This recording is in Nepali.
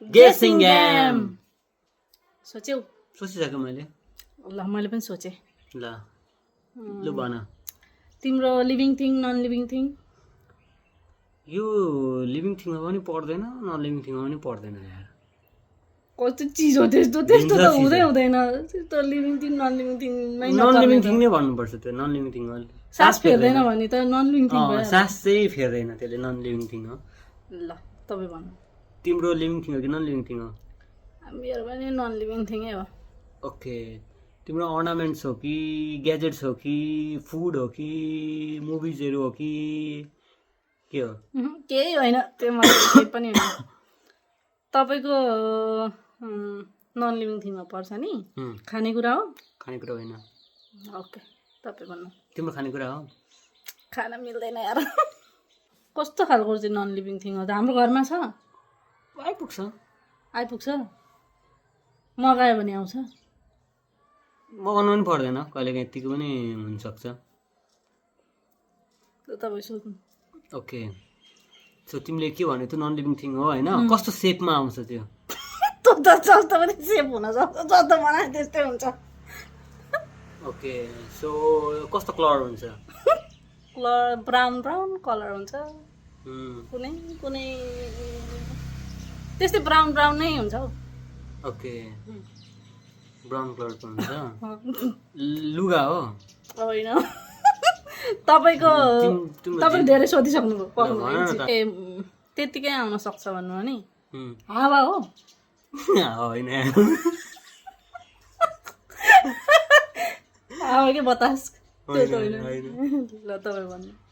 गेसिङ गेम सोच्यौ सोचिसके मैले ल मैले पनि सोचेँ ल लु भन तिम्रो living thing non living thing यो लिभिङ थिङमा पनि पर्दैन नन लिभिङ थिङमा पनि पर्दैन यार कस्तो चिज हो त्यस्तो त्यस्तो त हुँदै हुँदैन त्यो लिभिङ थिङ नन लिभिङ थिङमै नन लिभिङ थिङ नै भन्नुपर्छ त्यो नन लिभिङ थिङ हो सास फेर्दैन भने त नन लिभिङ थिङ भयो सास चाहिँ फेर्दैन त्यसले नन लिभिङ थिङ हो ल तपाईँ भन्नु तिम्रो लिभिङ थिङ हो कि नन लिभिङ थिङ हो मेरो पनि नन लिभिङ थिङै हो ओके तिम्रो अर्नामेन्ट्स हो कि ग्याजेट्स हो कि फुड हो कि मुभिजहरू हो कि के हो केही होइन त्यो मलाई केही पनि होइन तपाईँको नन लिभिङ थिङमा पर्छ नि खानेकुरा हो खानेकुरा होइन ओके तपाईँ भन्नु तिम्रो खानेकुरा हो खाना मिल्दैन यार कस्तो खालको चाहिँ नन लिभिङ थिङ हो त हाम्रो घरमा छ आइपुग्छ आइपुग्छ मगायो भने आउँछ मगाउनु पनि पर्दैन कहिलेकाहीँ यत्तिको पनि हुनसक्छ तपाईँ सोध्नु ओके सो तिमीले के भन्यो त्यो नन लिभिङ थिङ हो होइन कस्तो सेपमा आउँछ त्यो त्यो त जस्तो पनि सेप हुनसक्छ जस्तो बनाए त्यस्तै हुन्छ ओके सो कस्तो कलर हुन्छ कलर ब्राउन ब्राउन कलर हुन्छ कुनै कुनै त्यस्तै ब्राउन ब्राउन नै हुन्छ हौ ओके ब्राउन कलरको हुन्छ लुगा हो होइन तपाईँको तपाईँ धेरै सोधिसक्नुभयो ए त्यत्तिकै आउन सक्छ भन्नु हो नि हावा हो होइन हावा कि बतास त्यो त होइन ल तपाईँ भन्नु